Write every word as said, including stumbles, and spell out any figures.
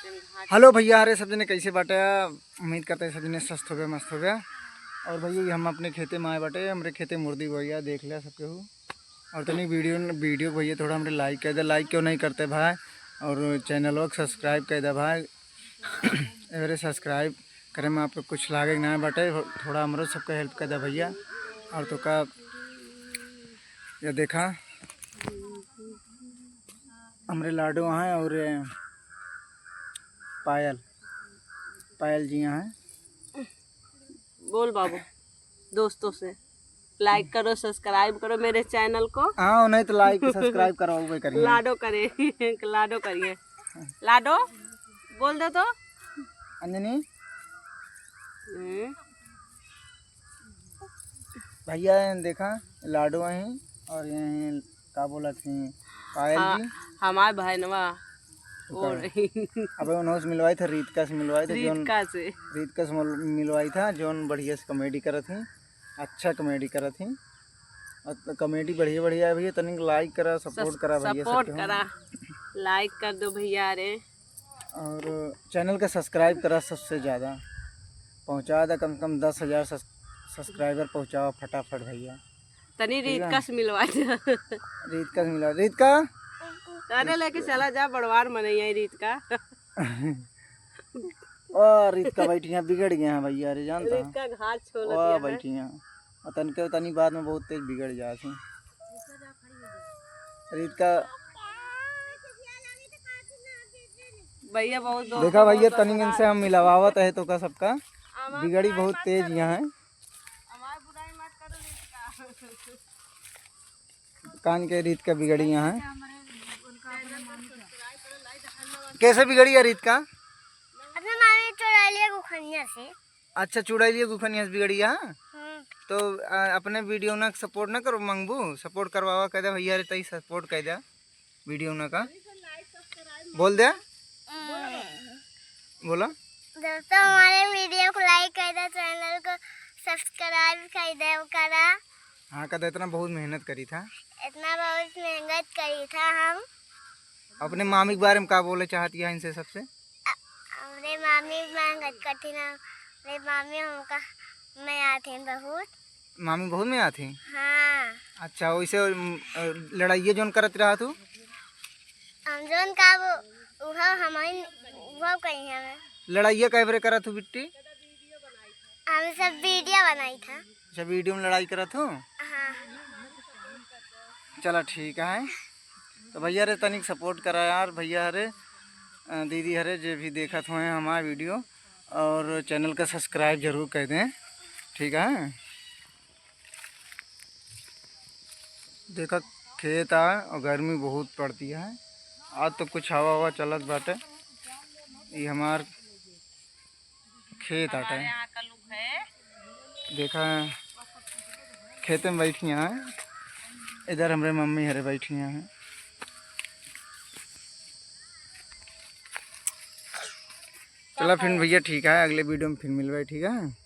हेलो भैया, अरे सब जने कैसे बाटे? उम्मीद करते हैं सब जने स्वस्थ होबे, मस्त होबे। और भैया, ये हम अपने खेते में आए बाटे, हमरे खेते मुर्दी भैया देख लिया सबके हो। और तनी वीडियो, वीडियो भैया थोड़ा हमरे लाइक कर दे, लाइक क्यों नहीं करते भाई? और चैनल को सब्सक्राइब कर दे भाई। अरे सब्सक्राइब करे में आपको कुछ लागे ना बाटे, थोड़ा हमरो सबका हेल्प कर दे भैया। और तो का, ये देखा हमरे लाडो हैं और पायल, पायल जी हैं। बोल बाबू, दोस्तों से लाइक करो, सब्सक्राइब करो मेरे चैनल को। हाँ, उन्हें तो लाइक सब्सक्राइब करवावे करिए। लाडो करे, लाडो करिए, लाडो बोल दे तो। अंजनी, हम्म। भैया हैं, देखा लाडो हैं और ये हैं, का बोला थी, पायल हाँ, जी। हमार बहनवा। तो और का? अबे उन्हों से मिलवाई था, रीतिका से मिलवाई था, जोन रीतिका से। रीतिका से मिल-, मिलवाई था, जोन बढ़िया से कॉमेडी करत थी, अच्छा कॉमेडी करत थी। और कॉमेडी बढ़िया बढ़िया है भैया, तनिक लाइक करा, सपोर्ट सस-, करा भैया, सपोर्ट सबके हो। करा, लाइक कर दो भैया रे। और चैनल का सब्सक्राइब करा, सबसे ज़्यादा पहुँचा दा, कम से कम दस हज़ार सब्स-, सब्सक्राइबर पहुँचाओ फटाफट भैया। तनी ठीक है। रीतिका से मिलवा दे। रीतिका से मिलवा, रीतिका। अरे लेके चला जा, बड़वार मनैया रीतिका। ओ रीतिका बैठी हैं, बिगड़ गए हैं भैया, अरे जानता है। रीतिका घाट छोड़ ओ दिया है। बैठी हैं। और तनके तनी बात में बहुत तेज बिगड़ जात हैं। रीतिका भैया बहुत दोस्त देखा भैया, बहुत तनी इनसे हम मिलवावत है तो का सबका आवाज बिगड़ी बहुत तेज यहाँ है। हमार बुराई मत करो रीतिका। कान के रीतिका बिगड़ी यहाँ है। कैसे बिगड़ी है रीतिका? अपने मामी चुड़ैलिया गुखनिया से। अच्छा, चुड़ैलिया गुखनिया से बिगड़ी है। हम्म। तो, आ, अपने वीडियो ना सपोर्ट ना करो, मंगबू सपोर्ट करवावा, कह दे भैया रे, तई सपोर्ट कह दे वीडियो ना का। बोल दे। हम्म। बोला। दोस्तों, हमारे वीडियो को लाइक कर दे, चैनल को सब्सक्राइब कर दे, करा। हाँ, कह दे, इतना बहुत मेहनत करी था। इतना बहुत मेहनत करी था हम। अपने मामी के बारे में का बोले चाहती है इनसे सबसे? अ-, हमरे मामी मेहनत करती ना, हमरे मामी हमका मयात हैं बहुत। मामी बहुत मयात हैं? हाँ। अच्छा, वैसे, उम, अ, लड़ाइया जोन करत रहा तू? हम जोन का वो, उहो हमहिन, उहो कही हमें। लड़ाइया कै बरे करत हू बिट्टी? हम सब वीडियो बनाई था। अच्छा, वीडियो में लड़ाई करत हू? हाँ। चला ठीक है। तो भैया रे तनिक सपोर्ट करा यार, भैया हरे, अ, दीदी हरे, जे भी देखत होए हमार वीडियो और चैनल का सब्सक्राइब जरूर कर दें, ठीक है। देखा खेत आ और गर्मी बहुत पड़ती है। आज तो कुछ हवा हवा चलत बाटे। ये हमार खेत आटे। हमारे यहाँ का लुक है। देखा खेते में बैठी हैं, इधर हमरे मम्मी हरे बैठी हैं। चला फिर भैया ठीक है, अगले वीडियो में फिर मिलबे, ठीक है।